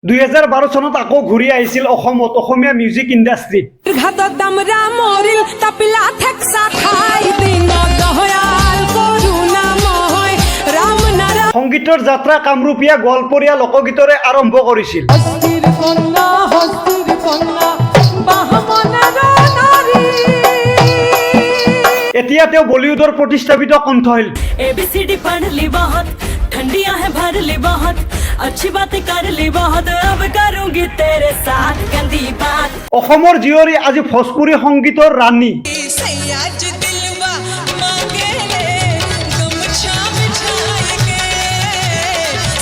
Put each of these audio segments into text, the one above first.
2012 চনত আকৌ ঘূৰি আহিছিল অসমত, অসমীয়া মিউজিক ইণ্ডাষ্ট্ৰীত। ঘাটত দামৰা মৰিল তাপিলা ঠেকচা খাই, দীন দয়াল কৰোণাময় ৰাম নাৰায়ণ। সংগীতৰ যাত্ৰা কামৰূপীয়া গোৱালপৰীয়া লোকগীতৰে আৰম্ভ কৰিছিল। হস্তিৰ কন্যা, হস্তিৰ কন্যা, বাহমনৰ নাৰী। এতিয়া তেওঁ বলিউডৰ প্ৰতিষ্ঠাপিত কণ্ঠশিল্পী। ए बी सी डी पढ़ ली बहुत, ठंडियां है भर ली बहुत, अच्छी बातें कर ली बहुत, अब करूंगी तेरे साथ गंदी बात। অসমৰ জীয়ৰী আজি ভোজপুৰী সংগীতৰ ৰাণী। सैया जी दिलवा मांगे ले गमछा बिछाए के,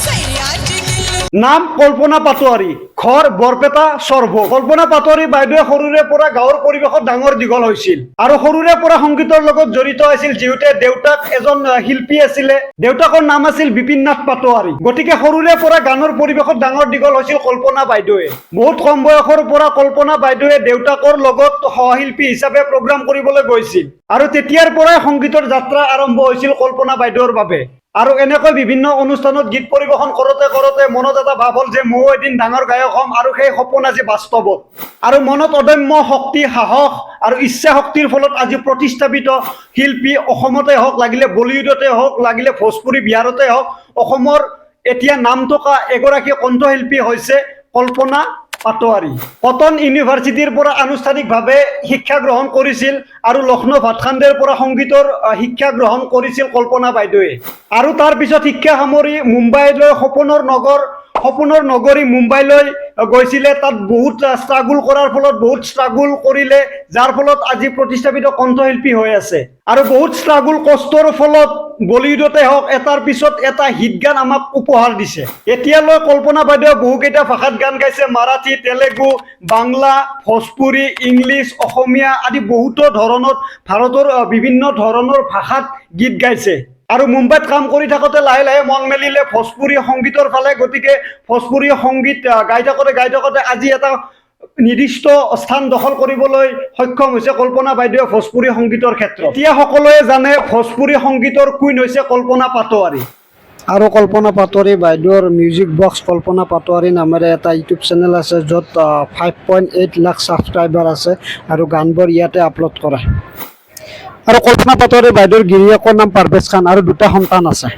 सैया जी दिलवा। নাম কল্পনা পাটোৱাৰী, ঘৰ বৰপেটা সৰভোগ। কল্পনা পাটোৱাৰী বাইদেৱে সৰুৰে পৰা গাঁৱৰ পৰিৱেশত ডাঙৰ দীঘল হৈছিল আৰু সৰুৰে পৰা সংগীতৰ লগত জড়িত আছিল, যিহেতু দেউতাক এজন শিল্পী আছিলে। দেউতাকৰ নাম আছিল বিপিন নাথ পাটোৱাৰী। গতিকে সৰুৰে পৰা গানৰ পৰিৱেশত ডাঙৰ দীঘল হৈছিল কল্পনা বাইদেৱে। বহুত কম বয়সৰ পৰা কল্পনা বাইদেৱে দেউতাকৰ লগত সহশিল্পী হিচাপে প্ৰগ্ৰাম কৰিবলৈ গৈছিল আৰু তেতিয়াৰ পৰাই সংগীতৰ যাত্ৰা আৰম্ভ হৈছিল কল্পনা বাইদেউৰ বাবে। আৰু এনেকৈ বিভিন্ন অনুষ্ঠানত গীত পৰিৱেশন কৰোঁতে কৰোঁতে মনত এটা ভাৱ হ'ল যে ময়ো এদিন ডাঙৰ গায়ক হ'ম আৰু সেই সপোন আজি বাস্তৱত। আৰু মনত অদম্য শক্তি, সাহস আৰু ইচ্ছা শক্তিৰ ফলত আজি প্ৰতিষ্ঠাপিত শিল্পী। অসমতে হওক লাগিলে, বলিউডতে হওক লাগিলে, ভোজপুৰী বিহাৰতে হওক, অসমৰ এতিয়া নাম থকা এগৰাকী কণ্ঠশিল্পী হৈছে কল্পনা পাটোৱাৰী। কটন ইউনিভাৰ্চিটিৰ পৰা আনুষ্ঠানিকভাৱে শিক্ষা গ্ৰহণ কৰিছিল আৰু লক্ষ্ণৌ ভাটখাণ্ডেৰ পৰা সংগীতৰ শিক্ষা গ্ৰহণ কৰিছিল কল্পনা বাইদেৱে। আৰু তাৰ পিছত শিক্ষা সামৰি মুম্বাইলৈ, সপোনৰ নগৰ, সপোনৰ নগৰী মুম্বাইলৈ গৈছিলে। তাত বহুত ষ্ট্ৰাগুল কৰাৰ ফলত, বহুত ষ্ট্ৰাগুল কৰিলে, যাৰ ফলত আজি প্ৰতিষ্ঠাপিত কণ্ঠশিল্পী হৈ আছে। আৰু বহুত ষ্ট্ৰাগুল, কষ্টৰ ফলত বলিউডতে হওক, এটাৰ পিছত এটা হিট গান আমাক উপহাৰ দিছে। এতিয়ালৈ কল্পনা বাইদেৱে বহুকেইটা ভাষাত গান গাইছে। মাৰাঠী, তেলেগু, বাংলা, ভোজপুৰী, ইংলিছ, অসমীয়া আদি বহুতো ধৰণত, ভাৰতৰ বিভিন্ন ধৰণৰ ভাষাত গীত গাইছে। আৰু মুম্বাইত কাম কৰি থাকোঁতে লাহে লাহে মন মেলিলে ভোজপুৰী সংগীতৰ ফালে। গতিকে ভোজপুৰী সংগীত গাই থাকোঁতে গাই থাকোঁতে আজি এটা নিৰ্দিষ্ট স্থান দখল কৰিবলৈ সক্ষম হৈছে কল্পনা বাইদেৱে ভোজপুৰী সংগীতৰ ক্ষেত্ৰত। এতিয়া সকলোৱে জানে, ভোজপুৰী সংগীতৰ কুইন হৈছে কল্পনা পাটোৱাৰী। আৰু কল্পনা পাটোৱাৰী বাইদেউৰ মিউজিক বক্স কল্পনা পাটোৱাৰী নামেৰে এটা ইউটিউব চেনেল আছে, য'ত 5.8 লাখ ছাবস্ক্ৰাইবাৰ আছে আৰু গানবোৰ ইয়াতে আপলোড কৰে। আৰু কল্পনা পাটোৱাৰী বাইদেউৰ গিৰিয়েকৰ নাম পাৰভেজ খান আৰু দুটা সন্তান আছে।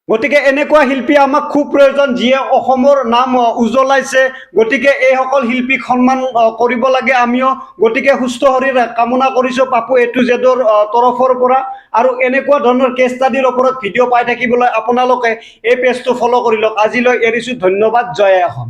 গতিকে এনেকুৱা শিল্পী আমাক খুব প্ৰয়োজন, যিয়ে অসমৰ নাম উজ্বলাইছে। গতিকে এইসকল শিল্পীক সন্মান কৰিব লাগে আমিও। গতিকে সুস্থ শৰীৰ কামনা কৰিছোঁ পাপু এ টু জেডৰ তৰফৰ পৰা। আৰু এনেকুৱা ধৰণৰ কেছ ষ্টাডিৰ ওপৰত ভিডিঅ' পাই থাকিবলৈ আপোনালোকে এই পেজটো ফ'ল' কৰি লওক। আজিলৈ এৰিছোঁ, ধন্যবাদ। জয় অসম।